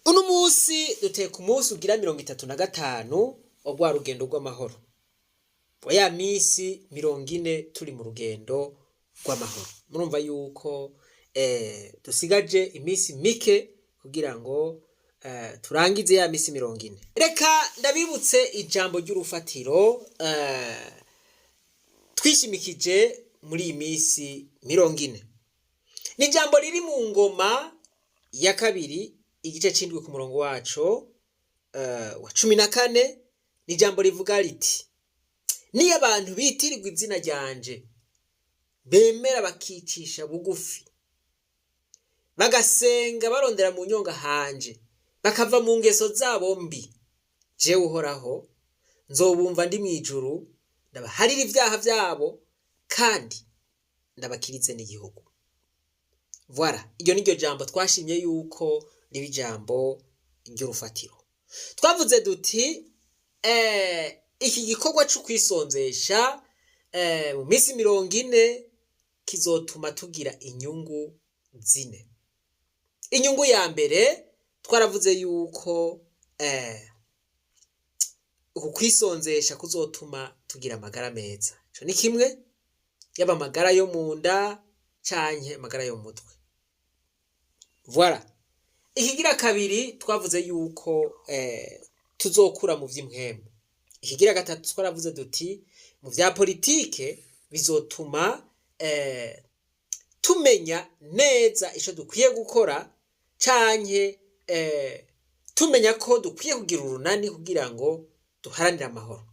Uno munsi duteye ku munsi ugira 35 wa rwa rugendo rw'amahoro, wa ya minsi 40 turi mu rugendo rw'amahoro. Murumva yuko dusigaje iminsi mike kugira ngo turangize ya minsi 40. Reka ndabibutse ijambo ry'urufatiro twishimikije muri iyi minsi 40. Ni ijambo riri mu Ngoma ya Kabiri, igice c'indwi, ku murongo waco wa 14. Ni ijambo rivuga riti: "Niyo abantu bitirirwa izina ryanje bemera bakicisha bugufi, bagasenga barondera mu nyonga hanje, bakava mu ngeso zabo mbi, jewe Uhoraho nzobumva ndi mw'ijuru, ndabaharira ivyaha vyabo kandi ndabakirize n'igihugu." Voilà, iryo ni ryo jambo twashimye yuko riba ijambo ry'urufatiro. Twavuze duti iki gikorwa co kwisonzesha mu minsi 40 kizotuma tugira inyungu zine. Inyungu ya mbere, twaravuze yuko uku kwisonzesha kuzotuma tugira amagara meza. Ico ni kimwe, yaba amagara yo mu nda canke amagara yo mu mutwe. Voilà. Ikigira kabiri, twavuze yuko tuzokura mu vy'impwemu. Ikigira gatatu, twaravuze duti mu vya politike bizotuma tumenya neza ico dukwiye gukora, canke tumenya ko dukwiye kugira urunani kugira ngo duharanire amahoro.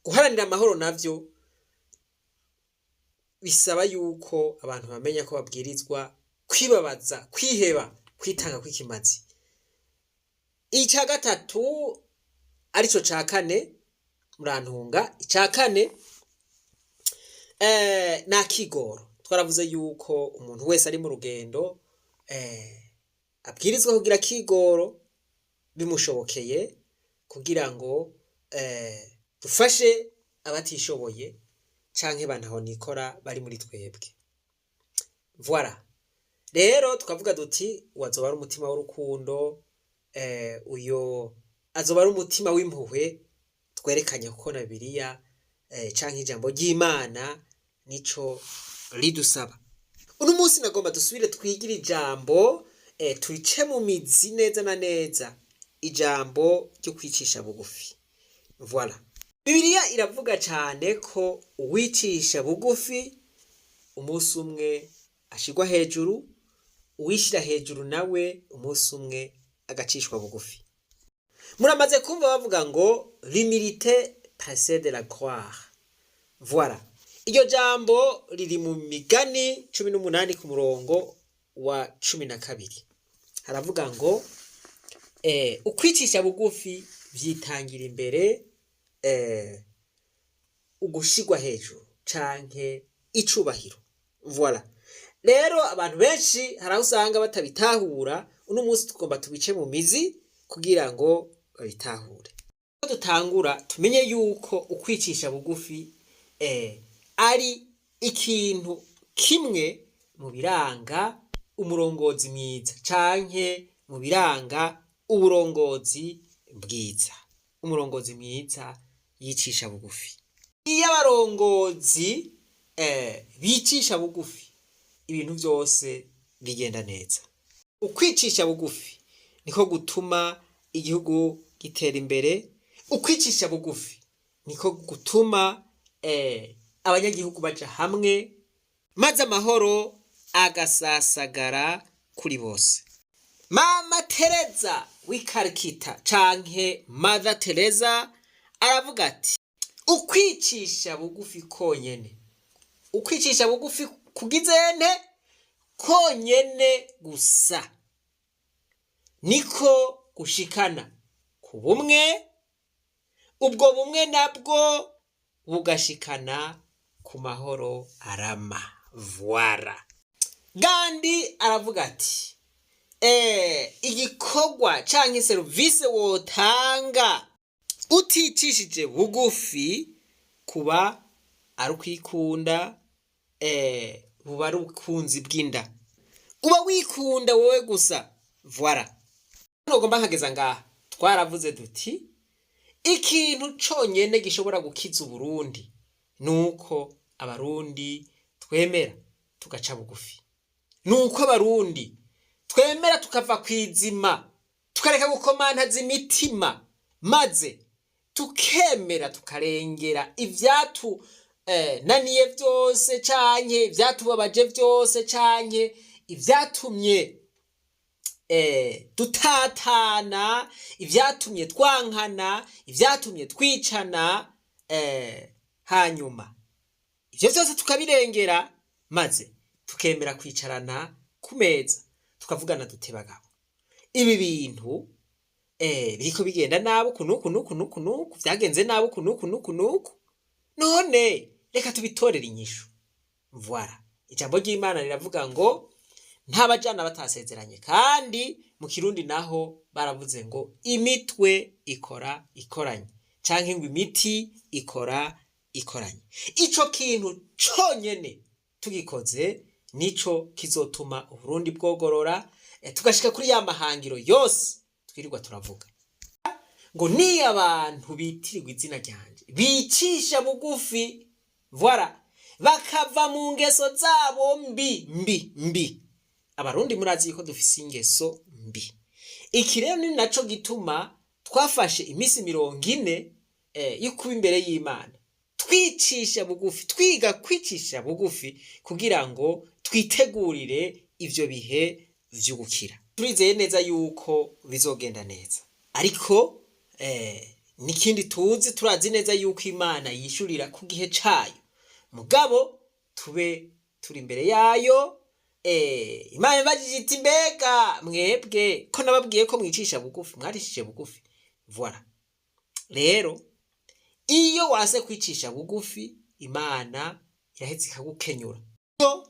Guharanira amahoro navyo bisaba yuko abantu bamenya ko babwirizwa kwibabaza, kwiheba, kwitanga kw'ikimazi. Ica gatatu, arico ca kane, murantunga, ica kane ni akigoro. Twaravuze yuko umuntu wese ari mu rugendo abwirizwa kugira akigoro bimushobokeye kugira ngo dufashe abatishoboye canke bantahonikora bari muri twebwe. Voilà. Rero tukavuga duti uwo azoba ari umutima w'urukundo, uyo azoba ari umutima w'impuhwe twerekanye, kuko na Bibiliya canke ijambo ry'Imana nico ridusaba. Uno munsi nagomba dusubire twigire ijambo, turice mu mizi neza na neza, ijambo ryo kwicisha bugufi. Voilà. Bibiliya iravuga cane ko uwicisha bugufi umunsi umwe ashirwa hejuru, uwishira hejuru nawe umunsi umwe agacishwa bugufi. Muramaze kumva bavuga ngo "L'humilité précède la gloire". Voilà. Iryo jambo riri mu Migani 18 ku murongo wa 12. Haravuga ngo ukwicisha bugufi vyitangira imbere ugushirwa hejuru canke icubahiro. Voilà. Rero abantu benshi hari aho usanga batabitahura. Uno munsi tugomba tubice mu mizi kugira ngo babitahure. Dutangura tumenye yuko ukwicisha bugufi ari ikintu kimwe mu biranga umurongozi mwiza canke mu biranga uburongozi bwiza. Umurongozi mwiza yicisha bugufi. Iyo abarongozi bicisha bugufi, ibintu vyose bigenda neza. Ukwicisha bugufi niko gutuma igihugu gitera imbere. Ukwicisha bugufi niko gutuma abanyagihugu baja hamwe, maze amahoro agasasagara kuri bose. Mama Tereza w'i Calcutta canke Mother Teresa aravuga ati: "Ukwicisha bugufi konyene, ukwicisha bugufi kugizente konyene gusa, niko gushikana ku bumwe, ubwo bumwe nabwo bugashikana ku mahoro arama." Voilà. Gandhi aravuga ati igikorwa canke serivisi wotanga uticishije bugufi kuba ari ukwikunda, buba ari ubukunzi bw'inda. Uba wikunda wowe gusa. Voilà, nugomba nkageza ngaha. Twaravuze duti ikintu conyene gishobora gukiza Uburundi nuko Abarundi twemera tugaca bugufi, nuko Abarundi twemera tukava kwizima, tukareka gukomantaza imitima, maze tukemera tukarengera ivyatu naniye vyose, canke ivyatubabaje vyose, canke ivyatumye dutatana, ivyatumye twankana, ivyatumye twicana, hanyuma ivyo vyose tukabirengera, maze tukemera kwicarana ku meza, tukavugana duti: "Bagabo, ibi bintu biriko bigenda nabi uku nuku nuku nuku nuku, vyagenze nabi uku nuku nuku nuku, none reka tubitorere inyishu." Voilà, ijambo ry'Imana riravuga ngo nta bajana batasezeranye, kandi mu Kirundi naho baravuze ngo imitwe ikora ikoranye, canke ngo imiti ikora ikoranye. Ico kintu conyene tugikoze nico kizotuma Uburundi bwogorora, tugashika kuri ya mahangiro yose twirirwa turavuga ngo ni abantu bitirirwa izina ryanje bicisha bugufi, voilà, bakava mu ngeso zabo mbi mbi mbi. Abarundi murazi yuko dufise ingeso mbi. Iki rero ni naco gituma twafashe iminsi 40 yo kuba imbere y'Imana, twicisha bugufi, twiga kwicisha bugufi kugira ngo twitegurire ivyo bihe vy'ugukira. Turizeye neza yuko bizogenda neza, ariko n'ikindi tuzi, turazi neza yuko Imana yishurira ku gihe cayo. Mugabo tube turi imbere yayo. Imana ibajije iti: "Mbega mwebwe ko nababwiye ko mwicisha bugufi, mwarishije bugufi?" Voilà, rero iyo wase kwicisha bugufi, Imana irahetse ikagukenyura. Yo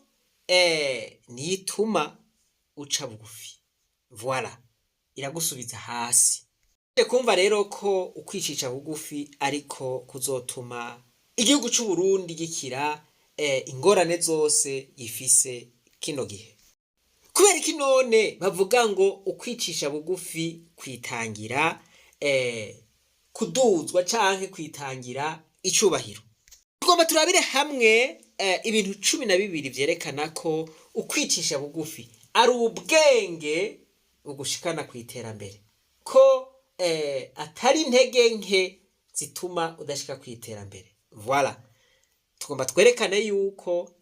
niyo ituma uca bugufi. Voilà, iragusubiza hasi. Kumva rero ko ukwicisha bugufi ariko kuzotuma igihugu c'u Burundi gikira ingorane zose gifise kino gihe. Kubera iki none bavuga ngo ukwicisha bugufi kwitangira kuduzwa canke kwitangira icubahiro? Tugomba turabire hamwe ibintu 12 vyerekana ko ukwicisha bugufi ari ubwenge bugushikana ku iterambere, ko atari intege nke zituma udashika ku iterambere. Voilà, tugomba twerekane yuko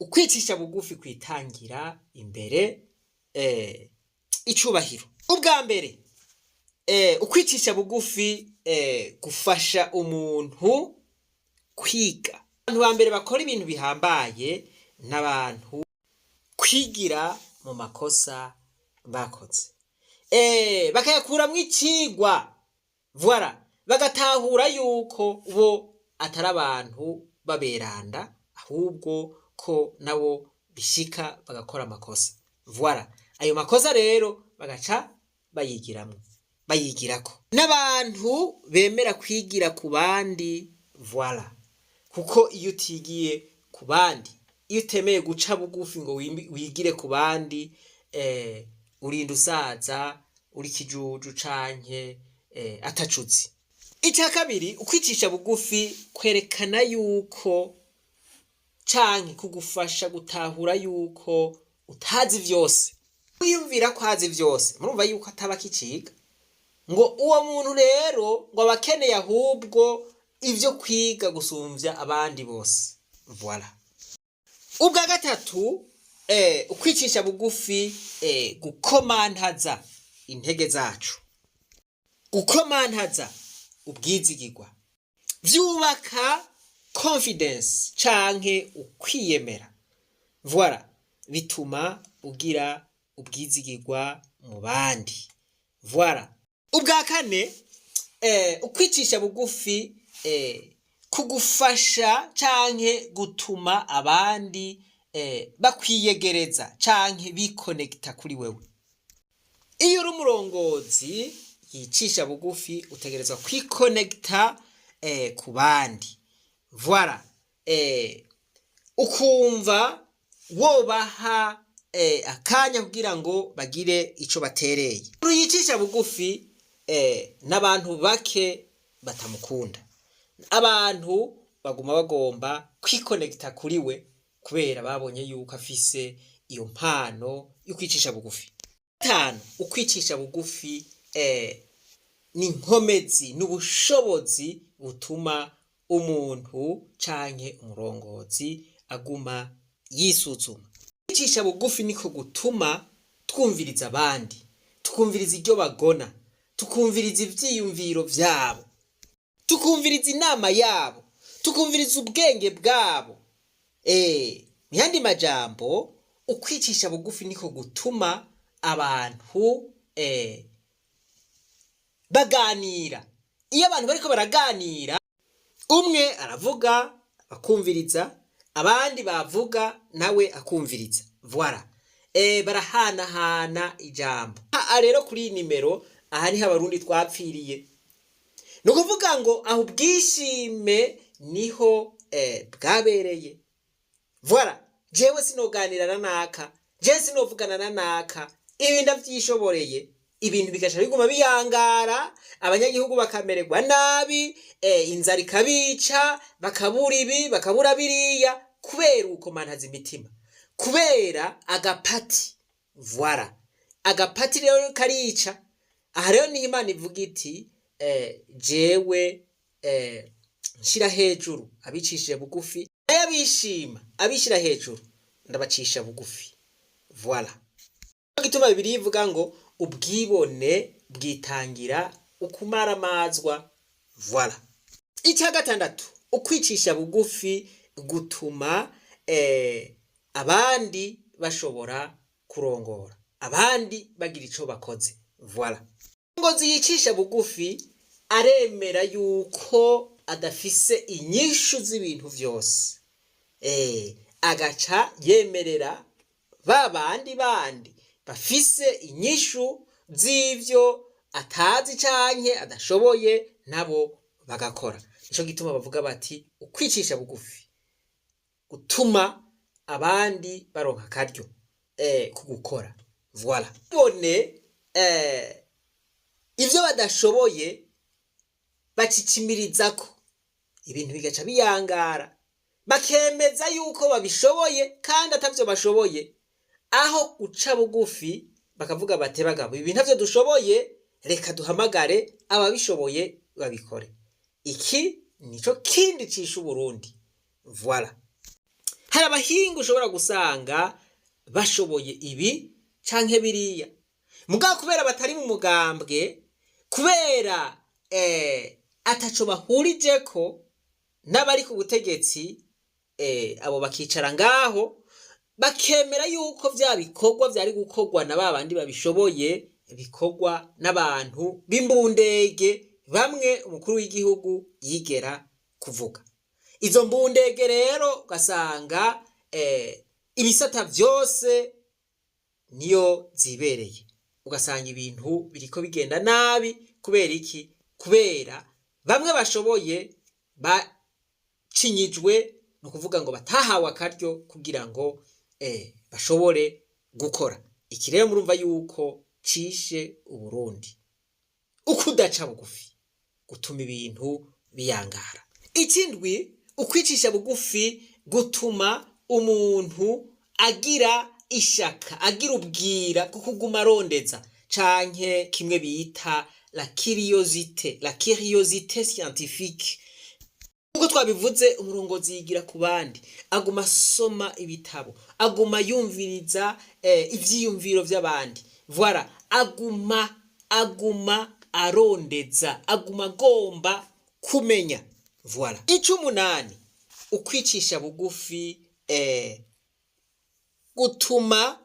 ukwicisha bugufi kwitangira imbere icubahiro. Ubwa mbere, ukwicisha bugufi gufasha umuntu kwiga. Abantu ba mbere bakora ibintu bihambaye n'abantu kwigira mu makosa bakoze, bakayakuramwo icigwa. Voilà, bagatahura yuko bo atari abantu baberanda, ahubwo ko nabo bishika bagakora amakosa. Voilà, ayo makosa rero bagaca bayigiramwo, bayigirako. N'abantu bemera kwigira ku bandi. Voilà, kuko iyo utigiye ku bandi, iyo utemeye guca bugufi ngo wigire ku bandi, urinda usaza uri kijuju canke atacuzi. Icya kabiri, ukwicisha bugufi kwerekana yuko canke kugufasha gutahura yuko utazi vyose. Wiyumvira ko azi vyose, murumva yuko ataba akiciga. Ngo uwo muntu rero ngo aba akeneye ahubwo ivyo kwiga gusumvya abandi bose. Voilà. Ubwa gatatu, ukwicisha bugufi gukomantaza intege zacu, gukomantaza ubwizigirwa, vyubaka confidence canke ukwiyemera. Voilà, bituma ugira ubwizigirwa mu bandi. Voilà. Ubwa kane, ukwicisha bugufi kugufasha canke gutuma abandi bakwiyegereza canke bikonekita kuri wewe. Iyo uri umurongozi yicisha bugufi, utegerezwa kwikonekita ku bandi. Voilà, ukumva Wobaha akanya kugira ngo bagire ico batereye. Yicisha bugufi n'abantu bake batamukunda. Abantu baguma bagomba kwikonekita kuri we kubera babonye yuko afise iyo mpano yo kwicisha bugufi. Gatanu, ukwicisha bugufi ni inkomezi n'ubushobozi butuma umuntu canke umurongozi aguma yisuzuma. Kwicisha bugufi niko gutuma twumviriza abandi, tukumviriza iryo bagona, tukumviriza ivyiyumviro vyabo, tukumviriza inama yabo, tukumviriza ubwenge bwabo. Mu yandi majambo, ukwicisha bugufi niko gutuma abantu baganira. Iyo abantu bariko baraganira, umwe aravuga akumviriza, abandi bavuga nawe akumviriza. Voilà, barahanahana ijambo. Aha rero kuri iyi nimero, aha niho Abarundi twapfiriye. Ni ukuvuga ngo aho ubwishime niho bwabereye. Voilà, jewe sinoganira na naka, jewe sinovugana na naka, ibi ndavyishoboreye. Ibintu bigaca biguma biyangara, abanyagihugu bakamererwa nabi, inzara ikabica, bakabura ibi, bakabura biriya, kubera ukomantaza imitima, kubera agapati. Voilà, agapati rero karica. Aha rero niho Imana ivuga iti: "Jewe nshira hejuru abicishije bugufi, abishima abishira hejuru ndabacisha bugufi." Voilà gituma Bibiliya ivuga ngo ubwibone bwitangira ukumaramazwa. Voilà. Icya gatandatu, ukwicisha bugufi gutuma abandi bashobora kurongora, abandi bagira ico bakoze. Voilà, ngozi yicisha bugufi aremera yuko adafise inyishu z'ibintu vyose, agaca yemerera ba bandi bandi bafise inyishu z'ivyo atazi canke adashoboye, nabo bagakora. Nico gituma bavuga bati ukwicisha bugufi gutuma abandi baronka akaryo ko gukora. Voilà, bone ivyo badashoboye bacicimirizako, ibintu bigaca biyangara, bakemeza yuko babishoboye kandi atavyo bashoboye, aho guca bugufi bakavuga bati: "Bagabo, ibi ntavyo dushoboye, reka duhamagare ababishoboye babikore." Iki nico kindi cishe Uburundi. Voilà, hari abahinga ushobora gusanga bashoboye ibi canke biriya, mugabo kubera batari mu mugambwe, kubera ataco bahurijeko n'abari ku butegetsi, abo bakicara ngaho bakemera yuko vya bikorwa vyari gukorwa na ba bandi babishoboye bikorwa n'abantu b'imbundege bamwe umukuru w'igihugu yigera kuvuga. Izo mbundege rero ugasanga ibisata vyose niyo zibereye, ugasanga ibintu biriko bigenda nabi. Kubera iki? Kubera bamwe bashoboye bacinyijwe, ni ukuvuga ngo batahawe akaryo kugira ngo bashobore gukora. Iki rero murumva yuko cishe Uburundi, ukudaca bugufi gutuma ibintu biyangara. Ikindwi, ukwicisha bugufi gutuma umuntu agira ishaka, agira ubwira bwo kuguma arondeza, canke kimwe bita la curiosité, la curiosité scientifique. Nkuko twabivuze, umurongozi yigira ku bandi, aguma asoma ibitabo, aguma yumviriza ivyiyumviro vy'abandi. Voilà, aguma arondeza, aguma agomba kumenya. Voilà. Icumunani, ukwicisha bugufi gutuma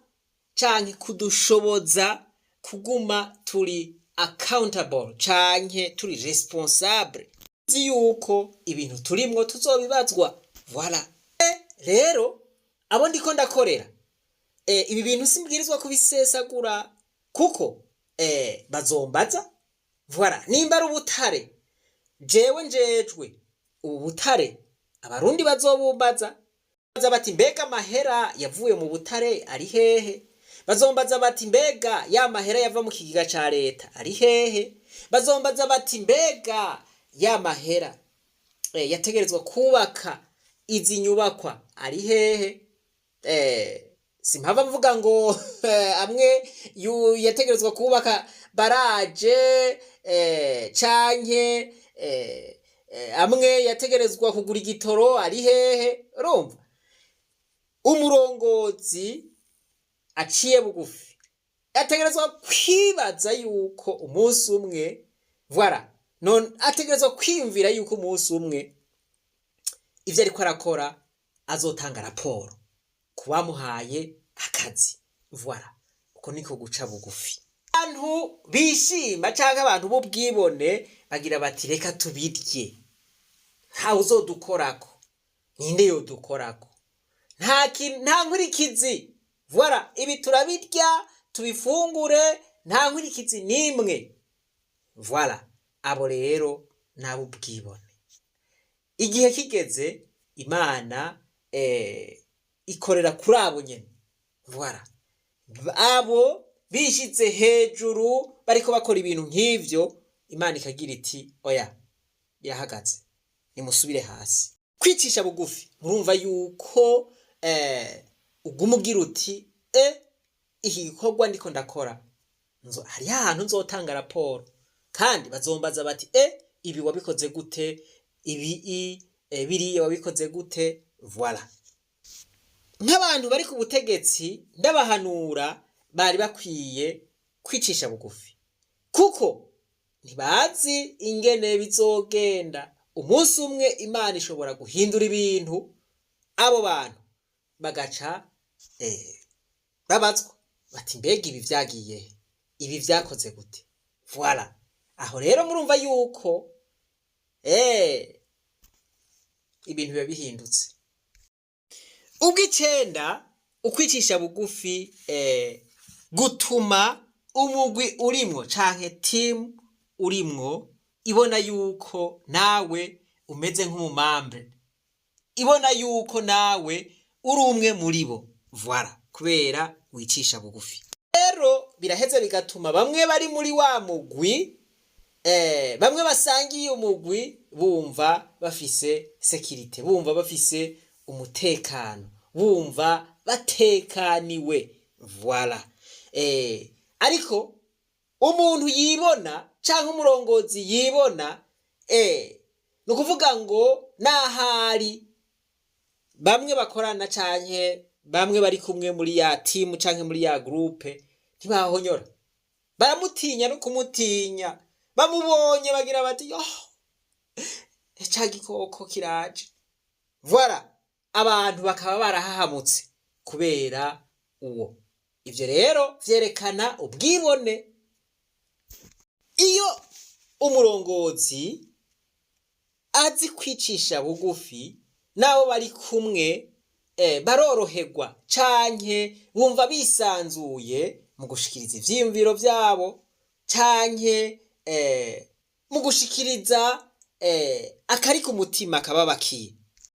canke kudushoboza kuguma turi accountable canke turi responsable, zi yuko ibintu turimwo tuzobibazwa. Voilà, rero abo ndiko ndakorera, ibi bintu simbwirizwa kubisesagura kuko bazombaza. Voilà, nimba ari ubutare jewe njejwe, ubu butare Abarundi bazobumbaza. Bati: "Mbega amahera yavuye mu butare ari hehe?" Bazombaza bati: "Mbega ya mahera yava mu kigega ca leta ari hehe?" Bazombaza bati: "Mbega ya mahera yategerezwa kubaka izi nyubakwa ari hehe?" Simpava mvuga ngo amwe yategerezwa kubaka baraje, canke amwe yategerezwa kugura igitoro ari hehe. Urumva, umurongozi aciye bugufi ategerezwa kwibaza yuko umunsi umwe, voilà, none ategerezwa kwiyumvira yuko umunsi umwe ivyo ariko arakora azotanga raporo ku bamuhaye akazi. Voilà, uko niko guca bugufi. Abantu bishima canke abantu b'ubwibone bagira bati: "Reka tubirye, ntawe uzodukorako, ninde yodukorako? Nta nkurikizi. Voilà, ibi turabirya, tubifungure, nta nkurikizi n'imwe." Voilà, abo rero nabo ubwibone. Igihe kigeze, Imana ikorera kuri abo nyene. Voilà, abo bishize hejuru bariko bakora ibintu nk'ivyo, Imana ikagira iti: "Oya, birahagaze, nimusubire hasi." Kwicisha bugufi, murumva yuko uguma ugira uti: "E iki gikorwa ndiko ndakora, hariho ahantu nzotanga raporo, kandi bazombaza bati: 'E, ibi wabikoze gute? Ibi biriya wabikoze gute?'" Voilà, nk'abantu bari ku butegetsi ndabahanura, bari bakwiye kwicisha bugufi, kuko ntibazi ingene bizogenda. Umunsi umwe Imana ishobora guhindura ibintu, abo bantu bagaca babazwa bati: "Mbega ibi vyagiye he? Ibi vyakoze gute?" Voilà, aho rero murumva yuko ibintu biba bihindutse. Ubw'icenda, ukwicisha bugufi gutuma umugwi urimwo canke team urimwo ibona yuko nawe umeze nk'umumembre, ibona yuko nawe uri umwe muri bo. Voilà, kubera wicisha bugufi rero biraheze bigatuma bamwe bari muri wa mugwi, bamwe basangiye umugwi, bumva bafise sécurité, bumva bafise umutekano, bumva batekaniwe. Voilà. Ariko umuntu yibona canke umurongozi yibona, ni ukuvuga ngo nahari bamwe bakorana canke bamwe bari kumwe muri ya timu canke muri ya groupe ntibahonyora, baramutinya no kumutinya. Bamubonye bagira bati: "Oh, ca gikoko kiraje." Voilà, abantu bakaba barahahamutse kubera uwo. Ivyo rero vyerekana ubwibone. Iyo umurongozi azi kwicisha bugufi, n'abo bari kumwe baroroherwa canke bumva bisanzuye mu gushikiriza ivyiyumviro vyabo canke mu gushikiriza akari ku mutima kababakiye,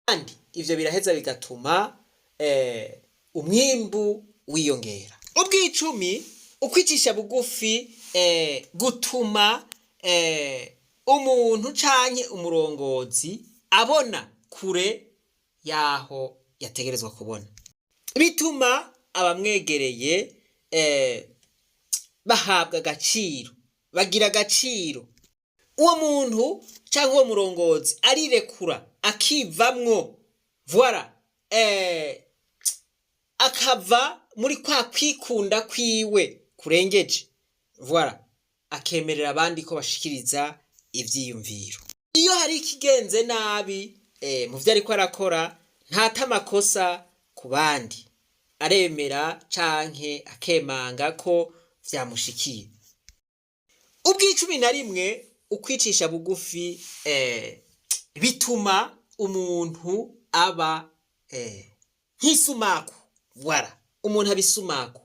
kandi ivyo biraheza bigatuma umwimbu wiyongera. Ubw'icumi, ukwicisha bugufi gutuma umuntu canke umurongozi abona kure yaho yategerezwa kubona. Bituma abamwegereye bahabwa agaciro, bagira agaciro. Uwo muntu canke uwo murongozi arirekura, akivamwo. Voilà, akava muri kwa kwikunda kwiwe kurengeje. Voilà, akemerera abandi ko bashikiriza ivyiyumviro. Iyo hari ikigenze nabi mu vyo ariko arakora, ntata amakosa ku bandi, aremera canke akemanga ko vyamushikiye. Ubw'icumi na rimwe, ukwicisha bugufi bituma umuntu aba nk'isumaku. Voilà, umuntu aba isumaku,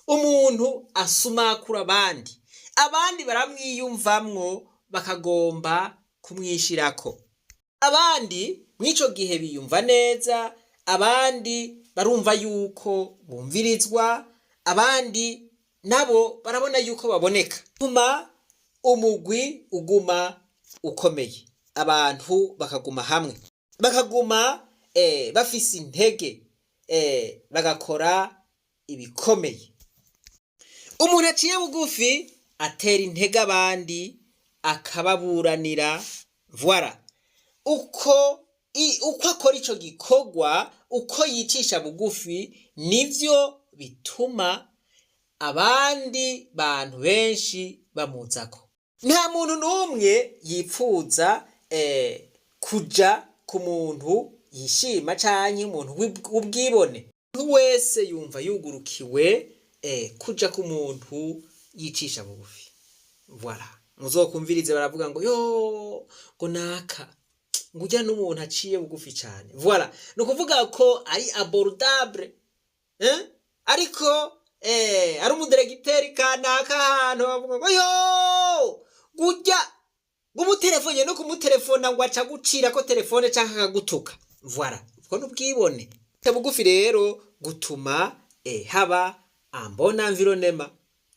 umuntu asumakura abandi, abandi baramwiyumvamwo, bakagomba kumwishirako. Abandi mw'ico gihe biyumva neza, Abandi barumva yuko bumvirizwa, abandi nabo barabona yuko baboneka. Tuma umugwi uguma ukomeye, abantu bakaguma hamwe, bakaguma bafise intege, bagakora ibikomeye. Umuntu aciye bugufi atera intege abandi, akababuranira. Voilà, uko akora ico gikorwa, uko yicisha bugufi, nivyo bituma abandi bantu benshi bamuzako. Nta muntu n'umwe yipfuza kuja ku muntu yishima canke umuntu w'ubwibone. Umuntu wese yumva yugurukiwe kuja ku muntu yicisha bugufi. Voilà, muzokumvirize baravuga ngo: "Yo, ngo naka, ngo urya n'umuntu aciye bugufi cane." Voilà, ni ukuvuga ko ari abordable, eh? Ariko ari umudiregiteri kanaka ahantu, bavuga ngo: "Yo, gurya ngumutelefone no kumutelefona ngo aca gucira ko telefone canke akagutuka." Voilà, ubwo n'ubwibone. Bugufi rero gutuma haba un bon environnement,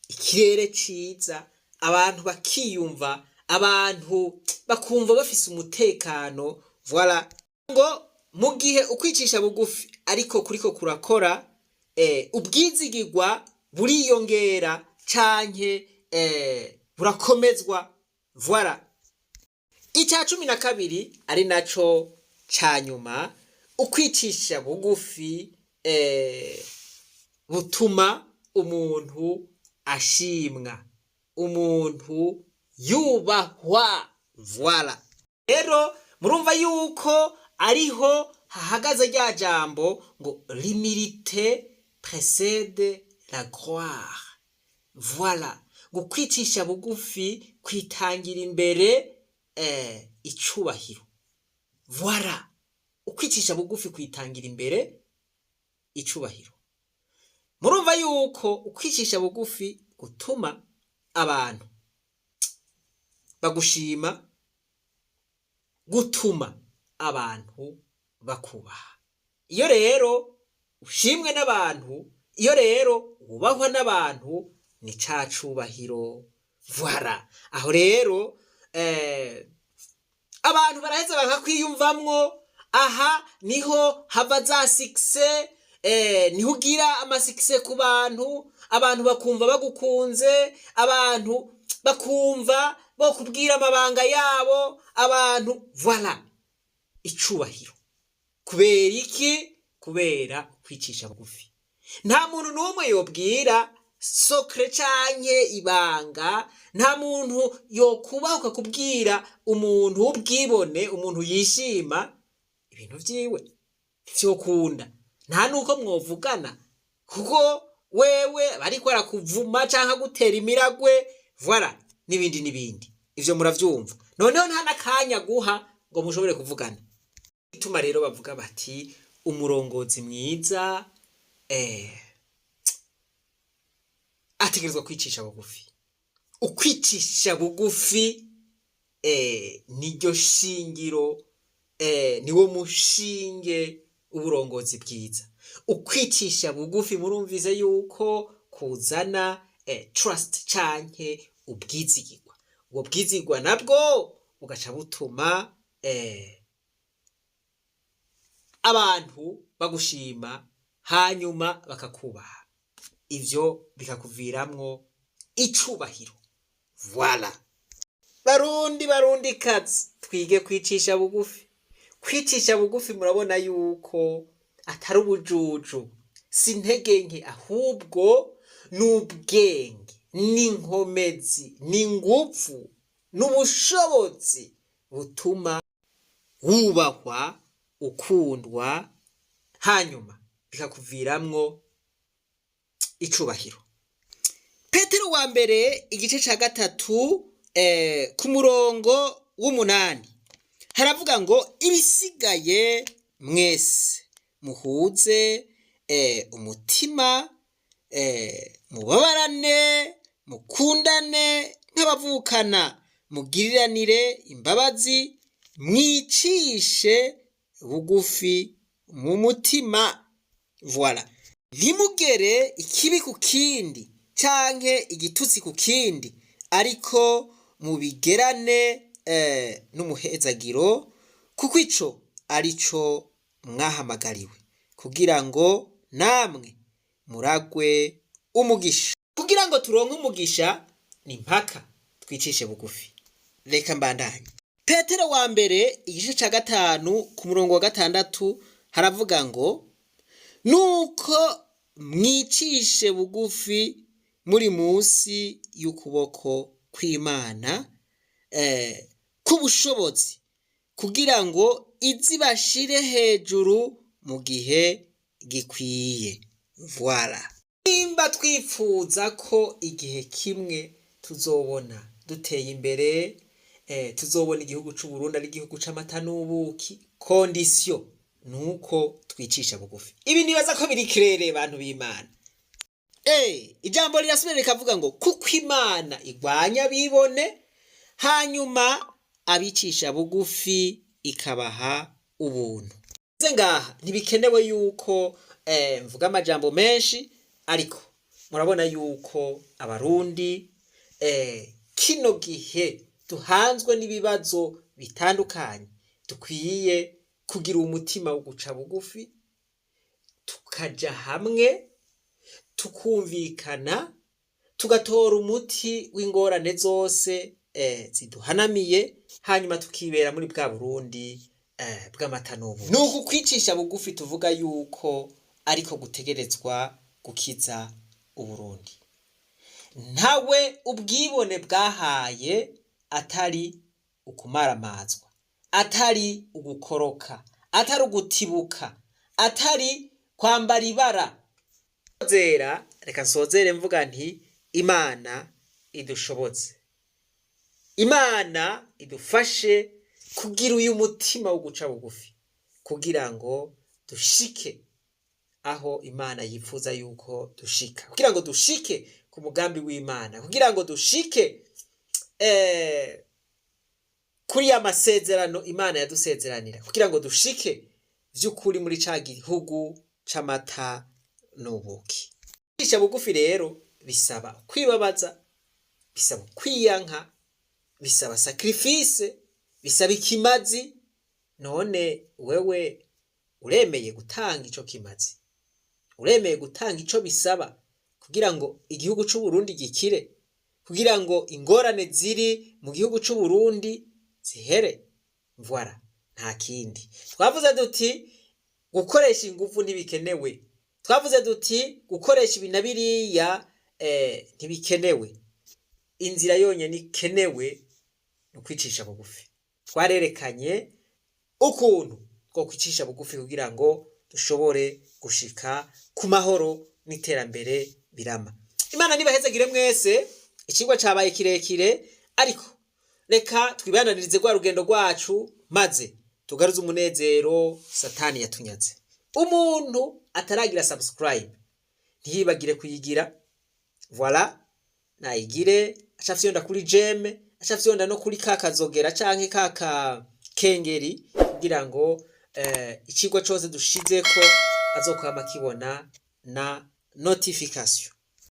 ikirere ciza, abantu bakiyumva, abantu bakumva bafise umutekano. Voilà, ngo mu gihe ukwicisha bugufi ariko kuriko kurakora, ubwizigirwa buriyongera canke burakomezwa. Voilà, icya 12 ari naco ca nyuma: ukwicisha bugufi butuma umuntu ashimwa, umuntu yubahwa. Voilà, rero murumva yuko ariho hahagaze rya jambo ngo "l'humilité précède la gloire". Voilà, ngo kwicisha bugufi kwitangira imbere icubahiro. Voilà, ukwicisha bugufi kwitangira imbere icubahiro. Murumva yuko ukwicisha bugufi gutuma abantu bagushima, gutuma abantu bakubaha. Iyo rero ushimwe n'abantu, iyo rero wubahwa n'abantu, ni ca cubahiro. Voilà, aho rero abantu baraheza bakakwiyumvamwo. Aha niho hava za succès, niho ugira ama succès ku bantu, abantu bakumva bagukunze, abantu bakumva bokubwira amabanga yabo, abantu. Voilà, icubahiro. Kubera iki? Kubera kwicisha bugufi. Nta muntu n'umwe yobwira secret canke ibanga, nta muntu yokubahuka kubwira umuntu w'ubwibone, umuntu yishima ibintu vyiwe. Vyokunda nta nuko mwovugana, kuko wewe bariko arakuvuma canke agutera imiragwe. Voilà, n'ibindi n'ibindi, ivyo muravyumva. Noneho nta n'akanya guha ngo mushobore kuvugana. Ituma rero bavuga bati umurongozi mwiza ategerezwa kwicisha bugufi. Ukwicisha bugufi niryo shingiro, niwo mushinge uburongozi bwiza. Ukwicisha bugufi murumvise yuko kuzana trust canke ubwizigirwa. Ubwo bwizigirwa nabwo bugaca butuma abantu bagushima, hanyuma bakakubaha, ivyo bikakuviramwo icubahiro. Voilà, Barundi, Barundi kazi, twige kwicisha bugufi. Kwicisha bugufi murabona yuko atari ubujuju, si intege nke, ahubwo ni ubwenge, ni inkomezi, ni ingufu, n'ubushobozi butuma wubahwa, ukundwa, hanyuma bikakuviramwo icubahiro. Petero wa mbere, igice ca 3, ku murongo w'8, haravuga ngo: "Ibisigaye mwese muhuze umutima, mubabarane, mukundane nk'abavukana, mugiriranire imbabazi, mwicishe bugufi." mu mutima. Voilà, ntimugere ikibi ku kindi canke igitutsi ku kindi, ariko mubigerane n'umuhezagiro, kuko ico arico mwahamagariwe, kugira ngo namwe muragwe umugisha. Kugira ngo turonke umugisha ni mpaka twicishe bugufi. Reka mbandanye. Petero wa mbere, igice ca 5, ku murongo wa 6, haravuga ngo: "Nuko mwicishe bugufi muri munsi y'ukuboko kw'Imana k'ubushobozi, kugira ngo izibashire hejuru mu gihe gikwiye." Voilà, nimba twipfuza ko igihe kimwe tuzobona duteye imbere, tuzobona igihugu c'Uburundi ari igihugu c'amata n'ubuki, condition nuko twicisha bugufi. Ibi nibaza ko biri clair, bantu b'Imana. Ijambo rirasubira rikavuga ngo: "Kuko Imana igwanya abibone, hanyuma abicisha bugufi ikabaha ubuntu." Ze ngaha ntibikenewe yuko mvuga amajambo menshi, ariko murabona yuko Abarundi kino gihe duhanzwe n'ibibazo bitandukanye, dukwiye kugira umutima wo guca bugufi, tukaja hamwe, tukumvikana, tugatora umuti w'ingorane zose ziduhanamiye, hanyuma tukibera muri bwa Burundi bw'amata n'ubuki. Ni uku kwicisha bugufi tuvuga yuko ariko gutegerezwa gukiza Uburundi. Ntawe ubwibone bwahaye atari ukumaramazwa, atari ugukoroka, atari ugutibuka, atari kwambara ibara zera. Reka nsozere mvuga nti: Imana idushobotse, Imana idufashe kugira uyu mutima wo guca bugufi, kugira ngo dushike aho Imana yifuza yuko dushika, kugira ngo dushike ku mugambi w'Imana, kugira ngo dushike kuri ya masezerano Imana yadusezeranira, kugira ngo dushike vy'ukuri muri ca gihugu c'amata n'ubuki. Kwicisha bugufi rero bisaba kwibabaza, bisaba kwiyanka, bisaba sacrifice, bisaba ikimazi. None wewe uremeye gutanga ico kimazi? Uremeye gutanga ico bisaba kugira ngo igihugu c'Uburundi gikire, kugira ngo ingorane ziri mu gihugu c'Uburundi zihere? Voilà, nta kindi. Twavuze duti gukoresha ingufu ntibikenewe, twavuze duti gukoresha ibi na biriya ntibikenewe. Inzira yonyene ikenewe ni ukwicisha bugufi. Twarerekanye ukuntu two kwicisha bugufi kugira ngo dushobore gushika ku mahoro n'iterambere birama. Imana nibahezagire mwese. Icigwa cabaye kirekire, ariko reka twibandanirize rwa rugendo rwacu, maze tugaruze umunezero Satani yatunyaze. Umuntu ataragira subscribe ntiyibagire kuyigira. Voilà, nayigire, aca fyonda kuri j'aime, aca fyonda no kuri ka kazogera canke ka kengeri, kugira ngo icigwa cose dushizeko azokwama kibona na notification.